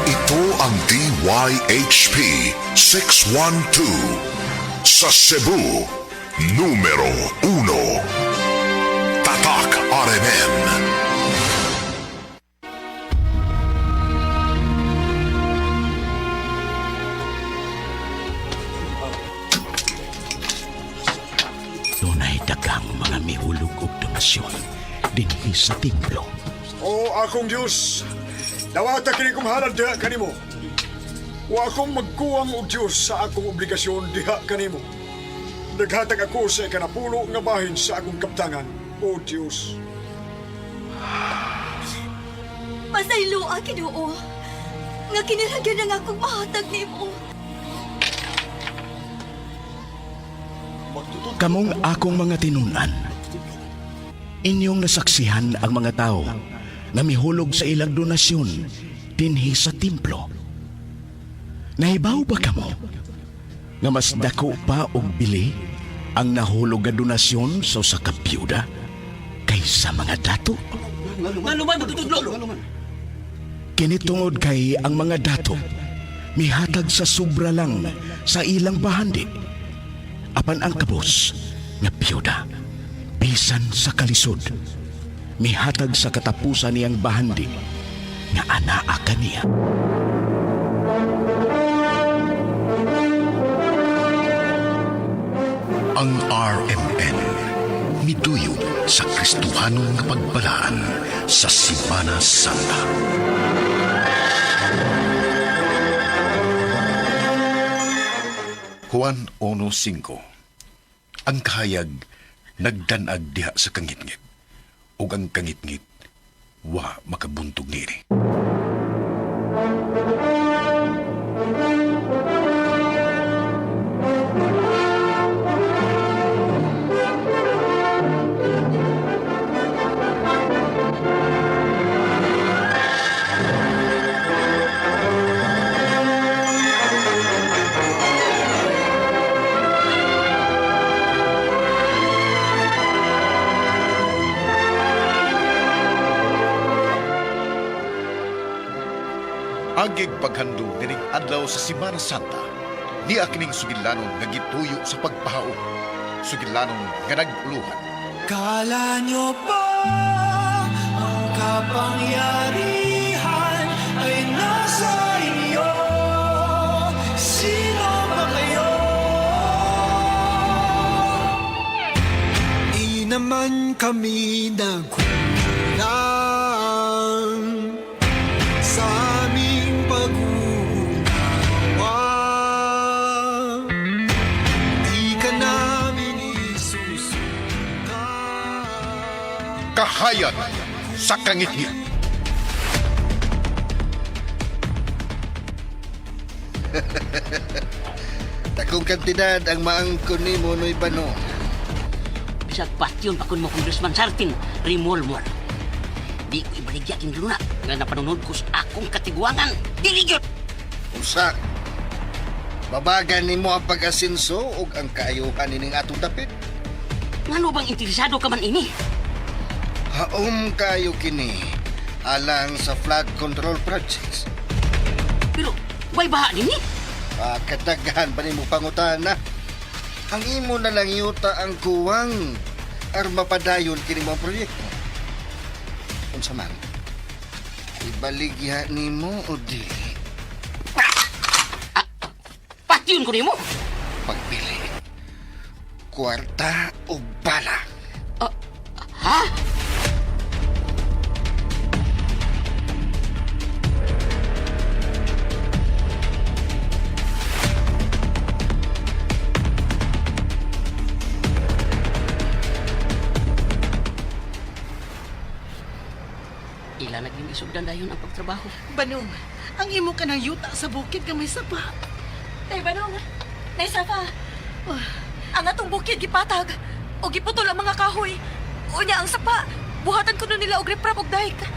Ito ang DYHP 612 sa Cebu, numero 1. Tatak RMN. Dunay daghang mga mihulog og donasyon dinhi sa templo. O akong Diyos, dawata kini kong halad diha kanimo. Wa akong magkuwang og Diyos sa akong obligasyon diha kanimo. Naghatag ako sa ikanapulo nga bahin sa akong kaptangan, O Diyos. Pasayloa, Ginoo. Nga kinahanglan ang akong mahatag nimo. Kamong akong mga tinunan. Inyong nasaksihan ang mga tao na mihulog sa ilang donasyon dinhi sa templo. Nahibaw ba kamo nga mas dako pa og bili ang nahulog nga donasyon sa usa ka byuda kaysa mga dato? Ngano man magtutudlo? Kini tungod kay ang mga dato mihatag sa sobra lang sa ilang bahandi. Apan ang kabos nga biyuda bisan sa kalisod mihatag sa katapusan niyang bahandi nga anaa kaniya. Ang RMN miduyong sa Kristohanon nga pagbalaan sa Simana Santa. Juan 1:5. Ang kahayag nagdanag diha sa kangitngit ug ang kangitngit wa makabuntog niini. Agig paghandom nining adlaw sa Simana Santa, niya kining sugilanon nga gituyo sa pagpahaon, sugilanon nga naguluhan. Kala nyo ba ang kapangyarihan ay nasa inyo? Sino ba kayo? Di naman kami nagkulang sa aming pag-uunawa. Di ka namin isusuka. Kahayag sa kangitngit. Dakong kantidad ang maangkon nimo Noy Bano. Bisag patyon pa kun mo Congressman Sartin, remolmol. Di ko ibaligya king luna nga napanunod ko sa akong katiguangan. Dili gyud. Usa. Babagan nimo ang pag-asinso ug ang kaayuhan nining atong dapit. Ngano bang interesado ka man ini? Haom kayo kini alang sa flood control projects. Pero way baha dinhi. Kadaghan pa nimo pangutana. Ang imo na lang yuta ang kuwang aron mapadayon kini mga proyekto. Unsa man? Ibaligya nimo o dili? Patyon ko nimo. Pagpili. Kwarta o bala? Ha? Ila na gyud isugdan dayon ang pagtrabaho. Banong, ang imo ka ng yuta sa bukid nga may sapa. Tay Banong, naisafa. Ang atong bukid gipatag o giputol ang mga kahoy. Unya ang sapa, buhatan kuno nila og riprap og dike.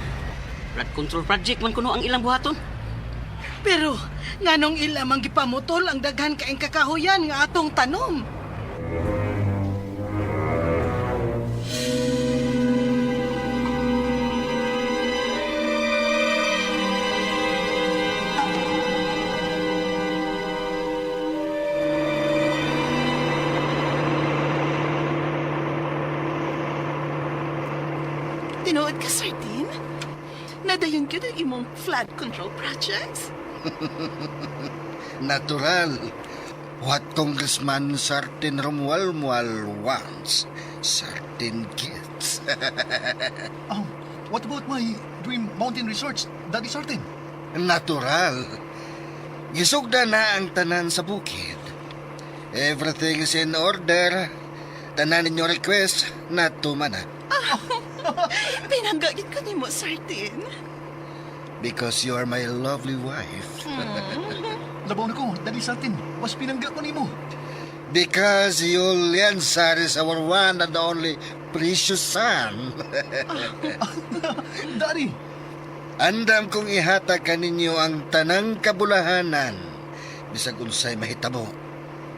Flood control project man kuno ang ilang buhaton. Pero, nganong ila mang gipamutol ang daghan kaing kakahuyan nga atong tanom. Tinuod ka, Sartin? Nadayon gyud ang imong flood control projects? Natural. What Congressman Sartin Romualmual wants, Sartin gets. Oh, what about my dream mountain resorts, Daddy Sartin? Natural. Gisugda na ang tanan sa bukid. Everything is in order. Tanan ninyo request, natuman na. Pinangga gyud ko nimo, Sartin. Because you are my lovely wife. Labaw na ko, Daddy Sartin. Mas pinangga ko nimo. Because Yuliansar is our one and only precious son. Daddy! Andam kong ihatag kaninyo ang tanang kabulahanan. Bisag unsay mahitabo.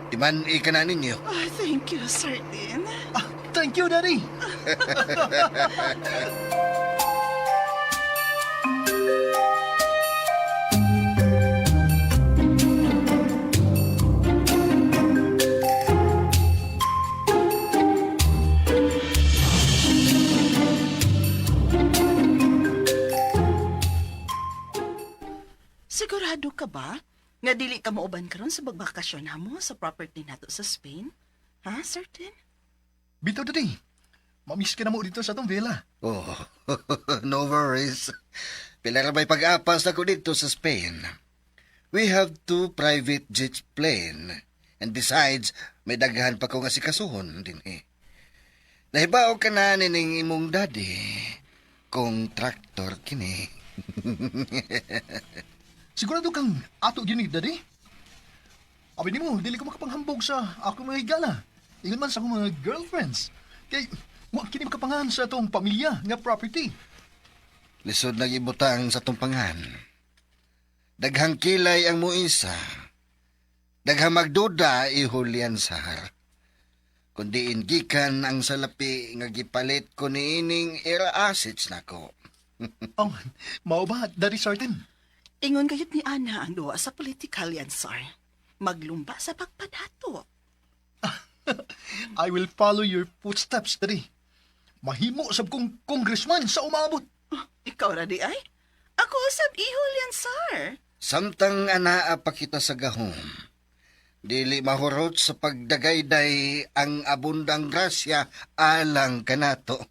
Timan ka na ninyo. Oh, thank you, Sartin. Ah, thank you, Daddy! Sigurado ka ba nga dili ka mauban karon sa pagbakasyon mo sa property nato sa Spain? Ha, Sartin? Bitaw, Daddy. Mamiss ka na mo dito sa atong villa. Oh, no worries. Pila ra may pag-apas ako dito sa Spain. We have two private jet plane. And besides, may daghan pa ko nga sikasuhon din eh. Nahibaw ka na nining imong daddy kung traktor kini. Sigurado kang ato gyud ni Daddy? Abi nimo, dili ko makapanghambog sa akong mga higala. Ingon man sa akong mga girlfriends. Kay wa kini makapangahan sa atong pamilya nga property. Lisod nag-ibutang sa tumpangan. Daghang kilay ang muisa. Daghang magduda ihulian sahar. Kundi gikan ang salapi nga gipalit ko niining era assets nako. Oh, mao ba, Daddy Sartin? Ingon gayud ni Ana ang duwa sa political yan, sir. Maglumba sa pagpadato. I will follow your footsteps, Daddy. Mahimo sab kong congressman sa umabot. Ikaw ra di ay? Ako usab ihol yan, sir. Samtang anaa pa kita sa gahom, dili mahurot sa pagdagayday ang abundang grasya alang kanato.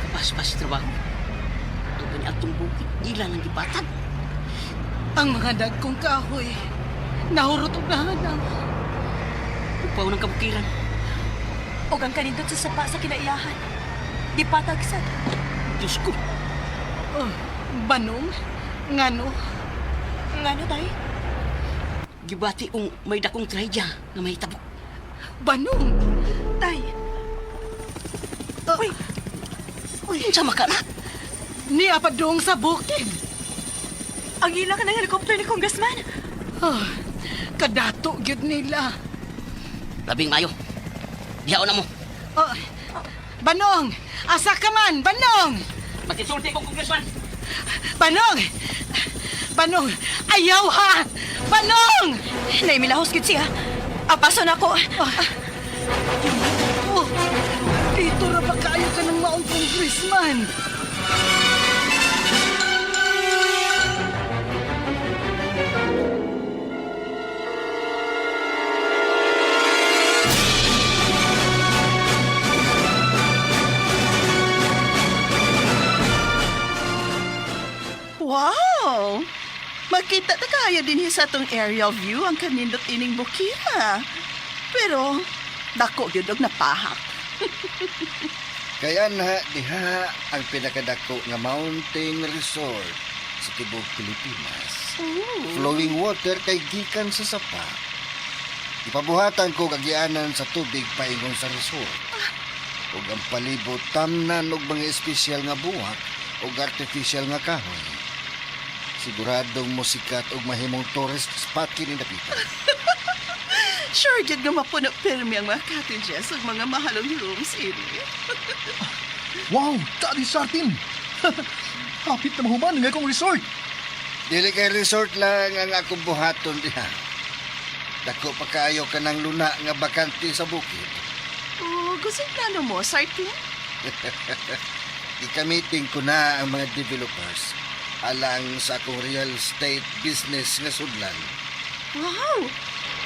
Kapaspas trabaho. Ang kanya atong bukid, ila nang gipatag. Ang mga dagkong kahoy, nahurot og nahanang. Upaw ng kabukiran. Og ang kanindot sa sapa sa kinaiyahan. Gipatag sad. Diyos ko, Oh, banong, ngano, Ngano tay? gibati kong may dakong trahedya nga mahitabo. Banong. Tay. Uy, Uy, unsa maka na? niya pa dong sa bukid. Ang ila ka ng helicopter ni Congressman. Oh, kadato gyud nila. Labing mayo. Dihaon na mo. Oh, Banong, asa ka man, Banong! Magkisulti kong congressman. Banong! Banong, ayaw ha! Banong! Naimilahos gid siya. Apaso na ko. Oh, dito ra ba kaayo ka ng maong congressman? Wow! Makita ta kaya din sa atong aerial view ang kanindot ining bukira. Pero dako gyud og napahak. Kaya na diha ang pinakadako nga mountain resort sa tibuok Pilipinas. Flowing water kay gikan sa sapa. Ipabuhatan ko kagianan sa tubig paingon sa resort. Ug ang palibot tamnan og mga espesyal nga buhak ug artificial nga kahoy. Siguradong musikat og mahimong tourist spot kini dapita. Sure gyud nga mapuno pirmi ang mga cottages ug mga mahalong rooms ini. Wow, Daddy Sartin! Hapit na mahuman ang akong resort. Dili kay resort lang ang akong buhaton diha. Dako pa kaayo kanang luna nga bakante sa bukid. Oh, gusto plano mo, Sartin? Ikamiting ko na ang mga developers alang sa akong real estate business nga sudlan. Wow!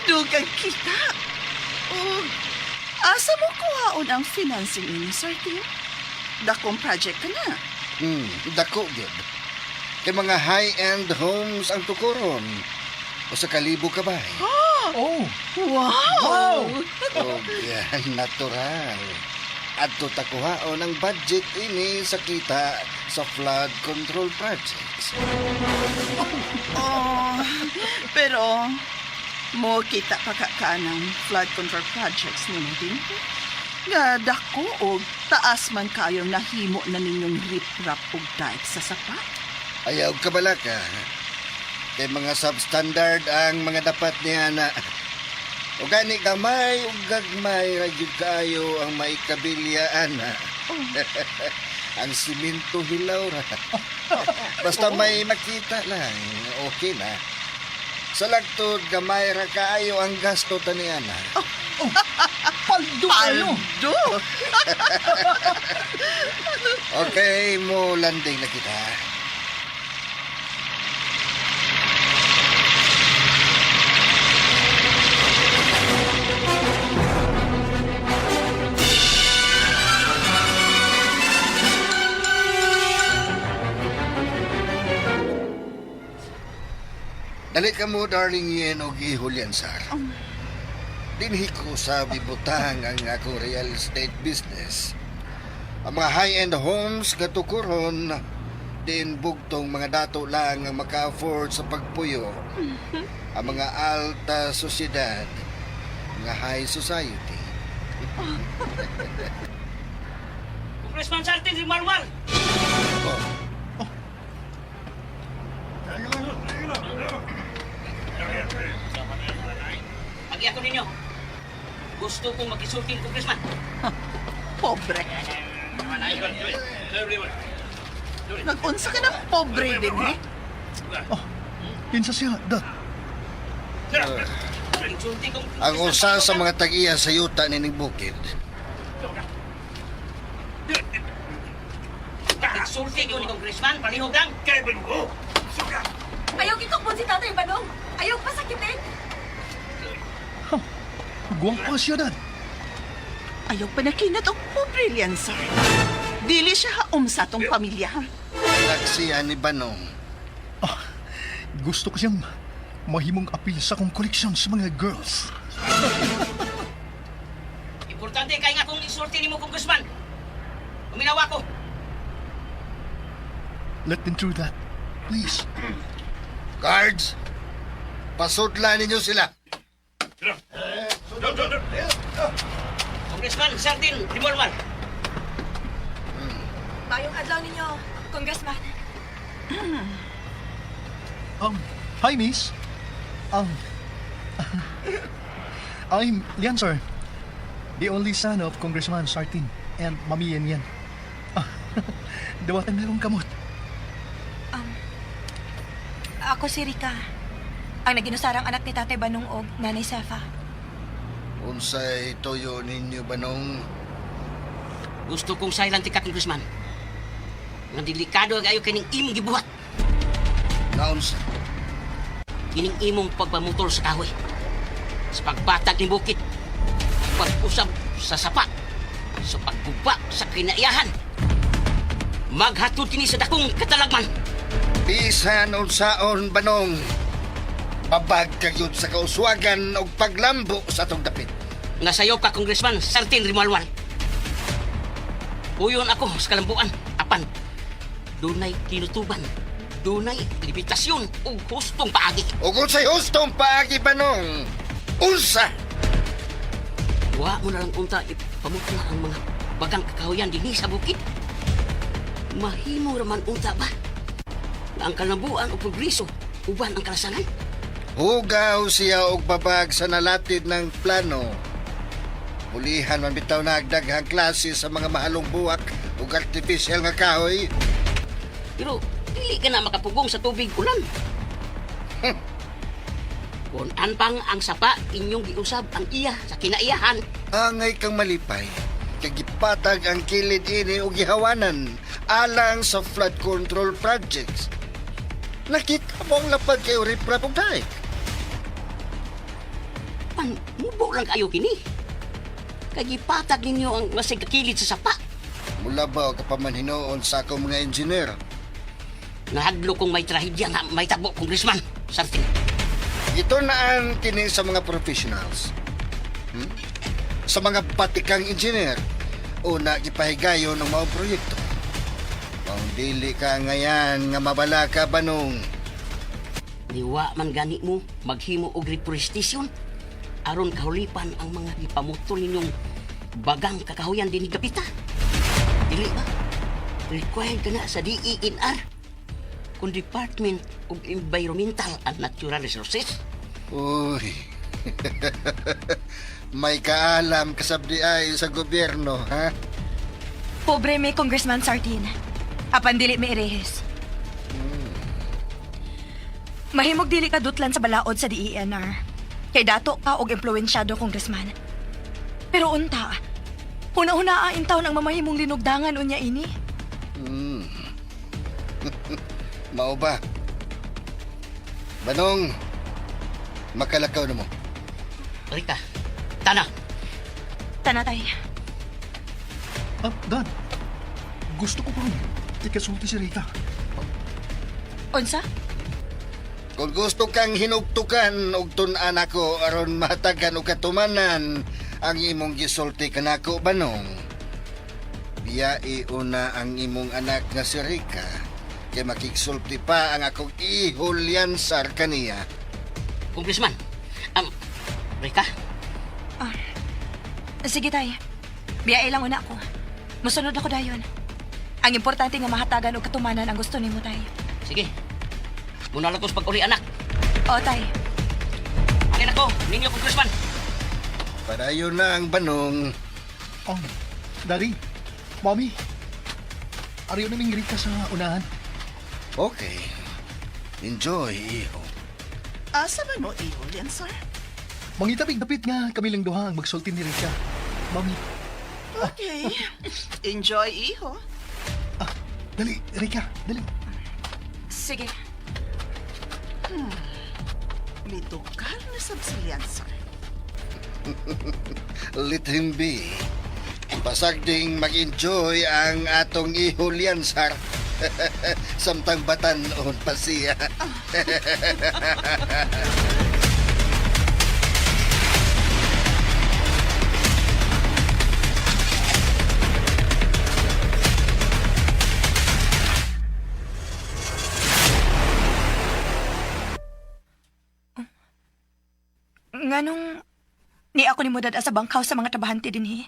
Dugang kita! Og asa mo kuhaon ang financing ini, Sartin? Dakong project ka na. Dako gyud. Kay mga high-end homes ang tukuron. Usa ka libo ka bahay. Oh, Wow! Wow! Og yan, natural. Adto ta kuhaon ang budget ini sa kita sa flood control projects. Oh, pero mo kita pa ka ka ng flood control projects nimo din. Nga dako og taas man kayo nahimo na ninyong riprap og dike sa sapa. Ayaw ka balaka. Kay mga substandard ang mga dapat niya na. O gani gamay o gagmay ra gyud kaayo ang maikabilya ana. Ang simento hilaw ra. Basta may makita lang, okay na. Sa lagtod gamay ra kaayo ang gasto taniana. Paldo kayo! Paldo! Okay, mo landing na kita. Dali ka mo, darling Yen, og ihulyan, sir. Dinhi ko sa bibutang ang akong real estate business. Ang mga high-end homes nga tukuron, din bugtong mga dato lang ang maka-afford sa pagpuyo. Ang mga alta sosyedad, mga high society. Congressman Sartin Rimalwal! Oh, Pagi ako ninyo. Gusto kong makisulting, Congressman. Pobre. Nag-unsa ka ng pobre din, eh? Oh, kinsa siya, Dad? Insulti kong ang usa sa mga tag-iya sa yuta nining bukid. Insulti yun ni Congressman. Palihog lang. Ayaw gitukbon si Tatay Banong. Ayaw pasakitin. Guwapa siya, Dad. Ayaw panakinat og pobre liyan, sir. Dili siya haom sa atong pamilya. Anak siya ni Banong. Ah, gusto ko siyang mahimong apil sa akong koleksyon sa mga girls. Importante kay nga kung insulti nimo, Congressman. Uminawa ko. Let them through that. Please. Guards, pasudla ninyo sila. Congressman Sartin Rimalwal. Mayong adlaw ninyo, Congressman. Hi, miss. I'm Lian, sir. The only son of Congressman Sartin and Mami Yen Yen. Ah, Dawatan na akong kamot. Ako si Rika. Ang naginusarang anak ni Tatay Banong og Nanay Sefa. Unsay toyo ninyo, Banong? Gusto kong silent ka, Congressman. Nga delikado kayo kining imong gibuhat. Naunsa? Kining imong pagpamutol sa kahoy. Sa pagbatag ni bukit. Pag-usab sa sapa. Sa pagguba sa kinaiyahan. Maghatod kini sa dakong katalagman. Bisan unsaon, Banong. Babag kagyud sa kauswagan og paglambo sa atong dapit. Nga sayo ka, Congressman Sartin Rimalwal. Uyon ako sa kalambuan. Apan, dunay kinutuban. Dunay limitasyon ug hustong paagi. Ug unsay hustong paagi, Banong? Unsa? Wa mo na lang unta ipamutla ang mga bagang kakahuyan dinhi sa bukid. Mahimo raman unta ba? Ang kalambuan o progreso uban ang kalasangan. Hugaw siya og babag sa nalatid ng plano. Mulihan man bitaw na agdaghang klase sa mga mahalong buwak ug artificial nga kahoy. Pero dili ka na makapugong sa tubig ulan. Kung anpang ang sapa inyong giusab ang iya sa kinaiyahan. Angay kang malipay. Kay gipatag ang kilid ini og gihawanan alang sa flood control projects. Nakita mo ang lapad kay riprap og daig. Pan, mubo lang kayo kini. Kay gipatag ninyo ang masig kakilid sa sapa. Mula ba ka pa man hinuon sa akong mga engineer? Nahadlo kong may trahedya nga may tabo, Congressman. Sartin. Ito naan kini sa mga professionals. Hmm? Sa mga batikang engineer o na gipahigayon ang mga proyekto. Maong dili ka ngayan nga mabala ka banong. Niwa man gani mo maghimo og reforestation aron kahulipan ang mga gipamutol ninyong bagang kakahuyan dinhi dapita. Dili ba? Required ka na sa DENR kung Department of Environmental and Natural Resources. Uy. May kaalam kasabdi ay sa gobyerno, ha? Pobre may Congressman Sartin. Apan dili may erehes. Mahimog dili ka dutlan sa balaod sa DENR. Kay dato ka og impluwensyado, Congressman. Pero unta, una-una ang taon ang mamahimong linugdangan unya ini. Hmm. Mao ba? Banong, makalakaw na mo. Rika, tana. Tanatay. Ah, Dad, gusto ko pang ikasulti si Rita. Unsa? Kung gusto kang hinugtukan og tun-an ako aron mahatagan og katumanan ang imong gisulti kanako banong. Biyai una ang imong anak nga si Rika kay makigsulti pa ang akong ihulyansar kaniya. Congressman, Rika, Sige tay. Biyae lang una ako. Musunod ako dayon. Ang importante nga mahatagan og katumanan ang gusto nimo tay. Sige. Muna lang ko sa pag-uli, anak. O tay. Akin ako, ninyo, Congressman. Padayon na ang banong. Oh, Daddy, Mommy, ariyo na ning Rita sa unahan. Okay. Enjoy, iho. Asa man mo iho yan, sir? Mangitabig dapit nga kami lang duha ang magsulti ni Rita. Mommy, Okay. Enjoy, iho. ah, dali, Rika, dali. Sige. Mitukar na sab si sir. Let him be. Pasagding mag-enjoy ang atong ihulyansar. Samtang batanon pa siya. Nganong ni ako ni mo dad sa bangkaw sa mga trabahante dinhi.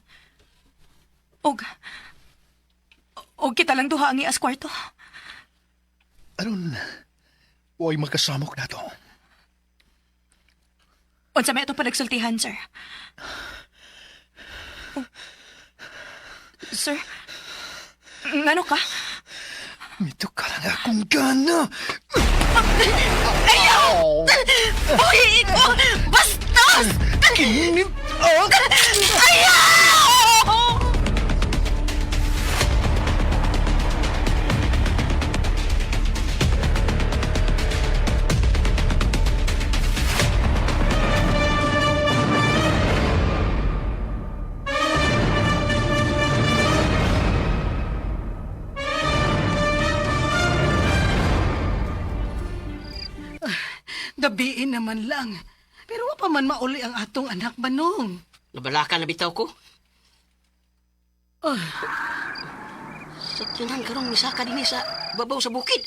Og og kita lang duha ang ias kwarto. Aron, huwag makasamok na to. Unsa may atong panagsultihan, sir? Oh. Sir? Ngano ka? Mito ka lang akong gana. Ayaw! Buhi ko! Bastos! Kinip! Oh! Ayaw! Gabiin naman lang. Pero wa pa man mauli ang atong anak Manong. Nabalaka na bitaw ko. Oh, Sakyanan karong misaka dinhi sa babaw sa bukid.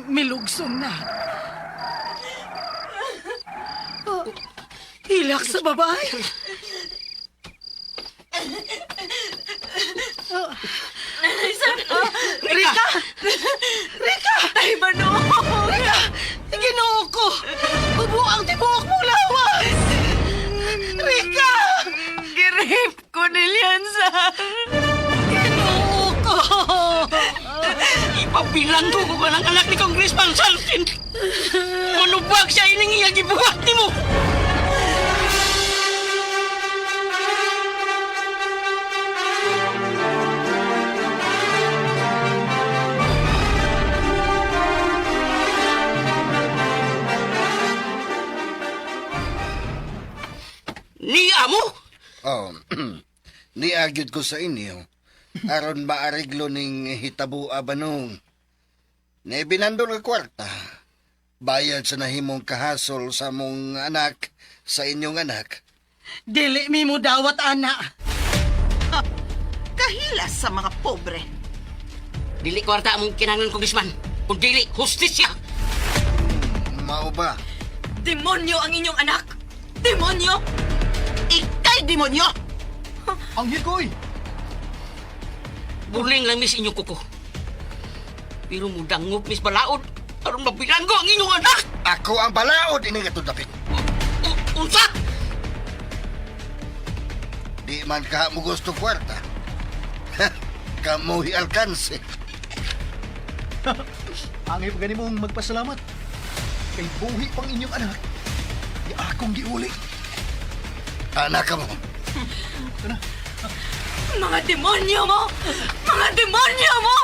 Milugsong na. Oh, hilak sa babae. Oh. Rika! Rika! Tay Manong! Rika! Ginoo ko! Ubo ang tibuok mong lawas! Rika! Girip ko nilyan sa... Ginoo ko! Ipabilanggo ko ka ng anak ni Congressman Salsin. Manubag siya ining iya gibuhat nimo. Ni amo? Oh, niagyod ko sa inyo aron maareglo ning hitabo abanong. Naibinandol nga kwarta. Bayad sa nahimong kahasol sa mong anak, sa inyong anak. Dili mi mo dawat, ana. Kahilas sa mga pobre. Dili kwarta among kinahanglan, Congressman. Kung dili, hustisya. Mao ba? Demonyo ang inyong anak! Demonyo! Ikay demonyo! Ang hikoy! Buling lang mis inyong kuko. Pero mudangop mis balaod aron mabilanggo ang inyong anak. Ako ang balaod ini nga dapit. Unsa? Di man ka mo gusto kwarta. Kamu alkanse. Angay pa gani mong magpasalamat. Kay buhi pang inyong anak. Di akong giuli. Anak ka mo. Mga demonyo mo! Mga demonyo mo!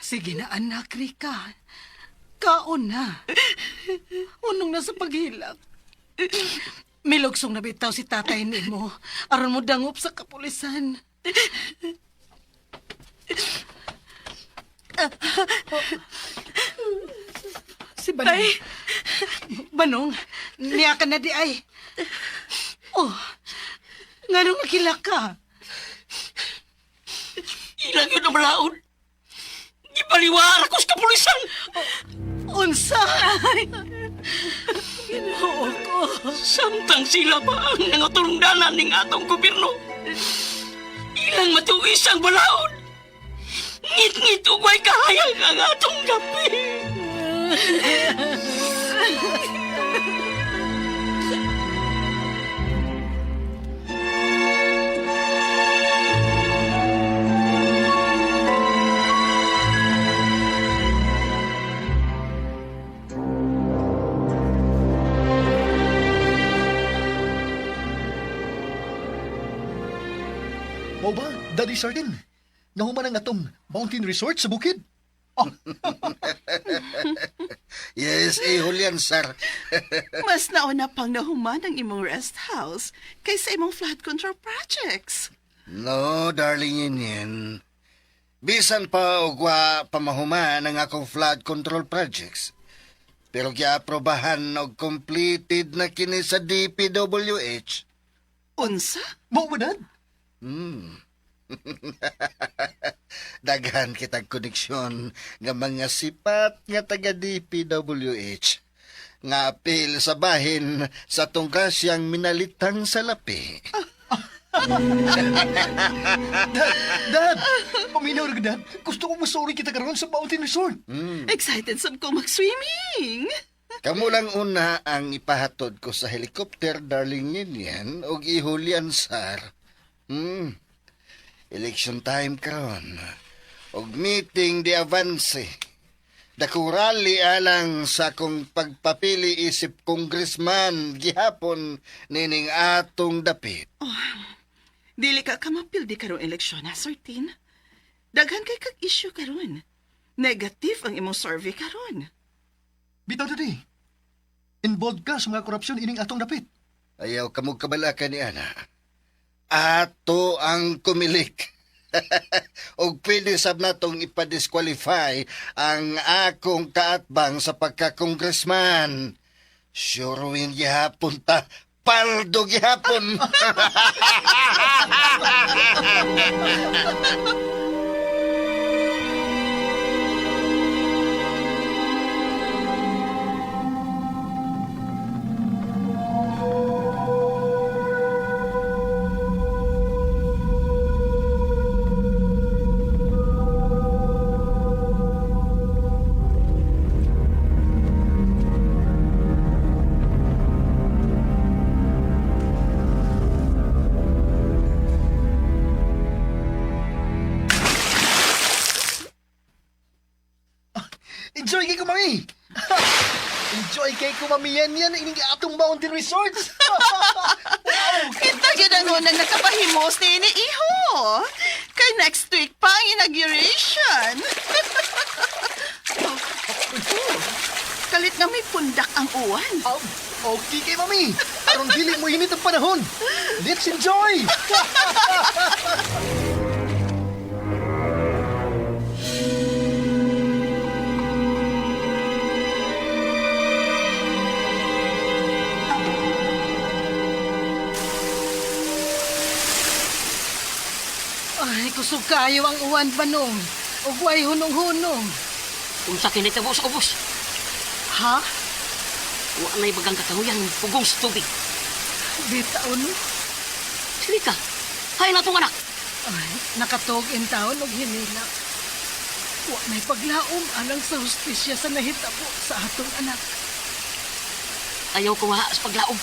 Sige na, anak, Rika. Kaon na. Unong na sa paghilak. Milugsong na bitaw si tatay nimo. Aron mo dangop sa kapulisan. Si Banong. Banong, niya ka na di ay. Oh, nganong nakilak ka? Ilang yun ang balaod. Gibaliwara ko sa kapulisan. Unsa? Ginoo ko. Samtang sila pa ang nangatulungdanan ning atong gobyerno. Ilang matuwis ang balaod. Ngit-ngit ugway kahayag ang atong gabi. Mao ba, Daddy Sardin? Nahuman ang atong mountain resort sa bukid. Oh, Yes, eh, Julian, sir. Mas nauna pang nahuman ang imong rest house kaysa imong flood control projects. No, darling yun yan. Bisan pa og wa pamahuman ang akong flood control projects. Pero giaprobahan og completed na kini sa DPWH. Unsa? mao ba, Dad? Daghan kitag koneksyon nga mga sipat nga taga DPWH nga apil sa bahin sa tungkasyang minalitang salapi. Dad, Dad! Paminaw ra ka, Dad. Gusto ko masuri kita karon sa mountain resort. Excited sab ko mag-swimming. Kamu lang una ang ipahatod ko sa helicopter, darling Ninian, og ihulian, sir. Election time karon. Og meeting di avance. Dako rally alang sa akong pagpapili isip congressman gihapon nining atong dapit. Dili ka kamapildi karong eleksyon ha, Sortin. Daghan kay kag issue karon. Negative ang imong survey karon. Bitaw, Daddy. Involved ka sa mga korupsyon ining atong dapit. Ayaw ka mo kabalakan ni Ana. Ato ang kumilik. Og pwede sab natong ipadisqualify ang akong kaatbang sa pagka-congressman. Sure win gihapon ta. Paldo gihapon. Enjoy kay ko, mami! Enjoy kay ko, mami. Yan yan, ining atong mountain resort. Kita gyud ang unang nakapahimos ni ini iho. Kay next week pa ang inauguration. Oh, oh, kalit nga may pundak ang uwan. Okay kay mami. Aron dili mo init ang panahon. Let's enjoy! Ay, kusog kayo ang uwan banong. Ug way hunong-hunong. Unsa kini tabo sa ubos? Ha? Wa na'y bagang kakahuyan, pugong sa tubig. Bitaw no? Sige ka. Hay na tong anak. Ay, nakatog in taon og hinilak. Wa may paglaom alang sa hustisya sa nahitabo sa atong anak. Ayaw ko wa sa paglaom.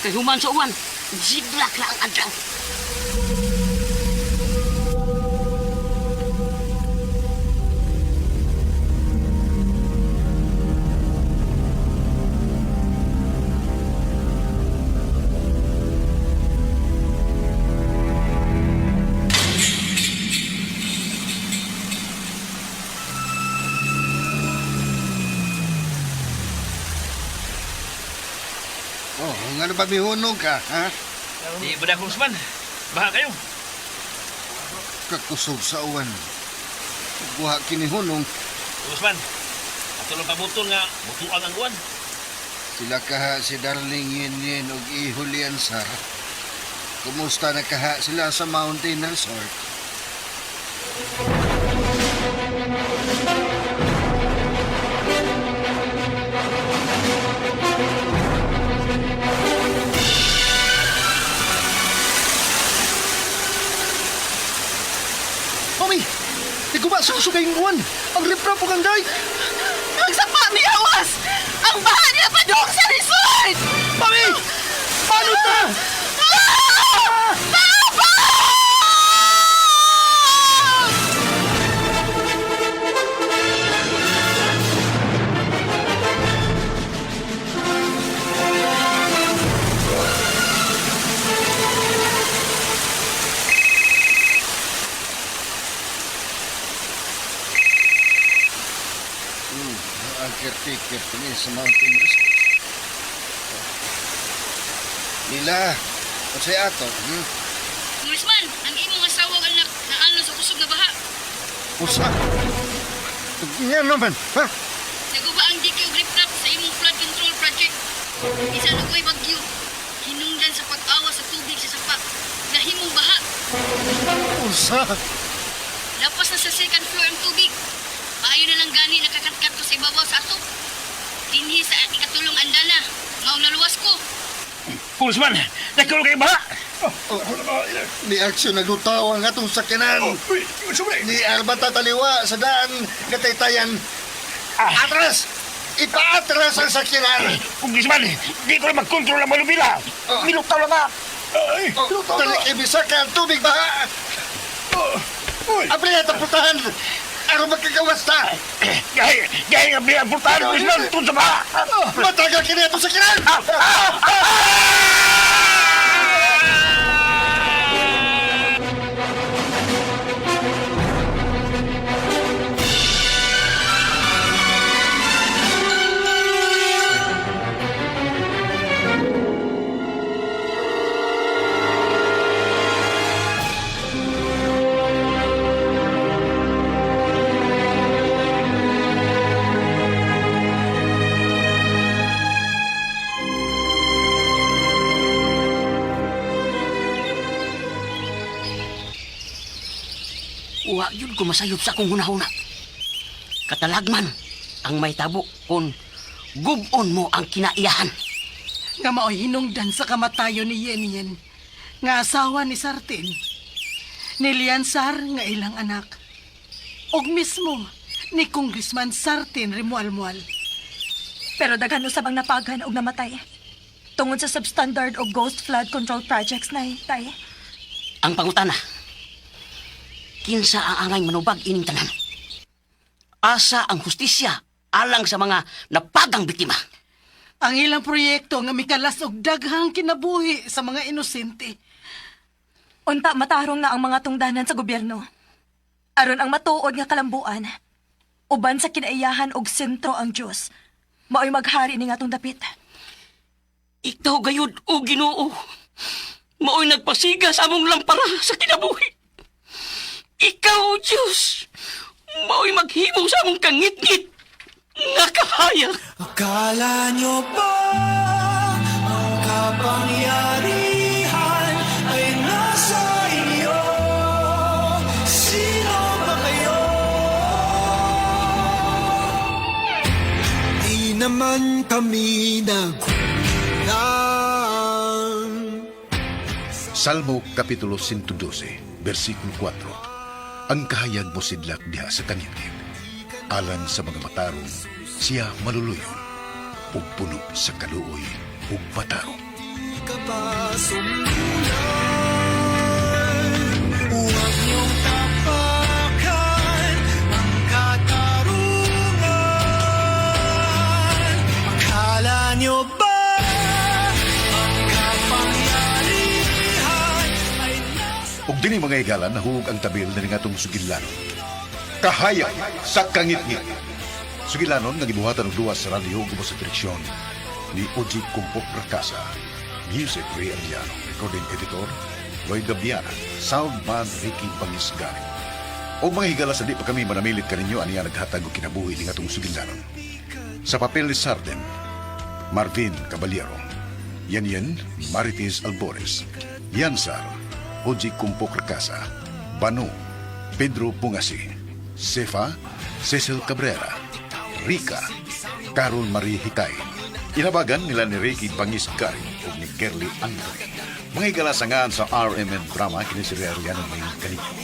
Kay human sa uwan, ziglak na ang adlaw. Oh, ngano ba mihunong ka, ha? Di ba na, Congressman? Baha kayo. Kakusog sa uwan. Buha kini hunong, Congressman, ato lang pabutol nga butuan ang uwan. sila kaha si Darling Yin Yin og Ihulian Sar. Kumusta na kaha sila sa Mountain Resort? Mami! Ikaw ba sa kayong uwan? Ang riprap ug ang day! Ang sapa ni Awas! Ang baha niya padong sa resort! Mami! Paano ta? Ah! Tabang! Ang caretaker kini sa Mountain Resort. Nila, unsay ato? Hmm? Congressman, ang imong asawa ug anak naano sa kusog nga baha. Usa. Nga naman, ha? Naguba ang dike og riprap sa imong flood control project. Bisan og way bagyo, hinungdan sa pag-awa sa tubig sa sapa, nahimong baha. Usa. Lapas na sa second floor ang tubig. Maayo na lang gani nakakatkat ko sa ibabaw sa ato. Dinhi sa ikatulong andana, mao naluwas ko. Congressman, nakulong kayo baha. Ni aksyon naglutaw ang atong sakyanan. Oh, uy, sobre. Ni Arba tataliwa sa daan kataytayan. Atras! Ipaatras ang sakyanan! Congressman, di ko na magkontrol ang manubila. Milutaw lang nga. Ay, Oh, dali ibisa ka ang tubig baha! oh, uy. Abri at putahan! Aron magkagawas ta! Gahi, gahi nga bilang pultahan, Congressman, tun sa baha. Matagal kini atong sakyanan! yun ko masayop sa akong hunahuna. Katalagman ang may tabo kung gubon mo ang kinaiyahan. Nga mao'y hinungdan sa kamatayon ni Yen Yen, nga asawa ni Sartin, ni Liansar nga ilang anak, og mismo ni Congressman Sartin Rimualmual. Pero daghan usab ang napagan og namatay. Tungod sa substandard og ghost flood control projects na tay. Ang pangutana, kinsa ang angay manubag ining tanan? Asa ang hustisya alang sa mga napagang biktima? Ang ilang proyekto nga mikalas og daghang kinabuhi sa mga inosente. Unta matarong na ang mga tungdanan sa gobyerno. Aron ang matuod nga kalambuan. Uban sa kinaiyahan og sentro ang Dios. Mao'y maghari ni ngatong dapit. Ikaw gayud o Ginoo. Mao'y nagpasiga sa among lampara sa kinabuhi. Ikaw, o Diyos, mao'y maghimo sa among kangitngit nga kahayag. Akala nyo ba ang kapangyarihan ay nasa inyo? Sino ba kayo? Di naman kami nagkulang. Salmo Kapitulo 112, versikulo 4. Ang kahayag mo sidlak diha sa kangitngit. Alang sa mga matarong, siya maluluyon. Ug puno sa kaluoy ug matarong. Ka pa sumulan. Huwag niyong tapakan ang katarungan. Akala niyo ba ang kapangyarihan ay nasa Ug dinhi mga higala nahug ang tabil na ngatong sugilanon. Kahayag sa kangitngit. Sugilanon nga gibuhatan og duwa sa radyo ug sa direksyon ni Oji Kumpok Rakasa. Music Ray Arellano, recording editor Lloyd Gabiana, soundman Ricky Pangisgari. O mga higala sa di pa kami manamilit kaninyo aniya naghatag og kinabuhi ni ngatong sugilanon. Sa papel ni Sarden, Marvin Caballero, Yan Yen, Marites Albores, Yansar, Oji Kumpok Rakasa, Bano, Pedro Pungasi, Cefa, Cecil Cabrera, Rica, Carol Marie Hikay. Inabagan nila ni Ricky Bangis Gary ug ni Gerly Anthony. Mga higala sa ngaan sa RMN Drama, kini si Ray Arellano may kaninyo.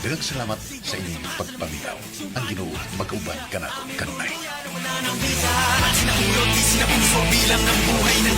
Daghang salamat sa inyong pagpaminaw. Ang Ginoo magauban kanato kanunay. Bilang ng buhay ng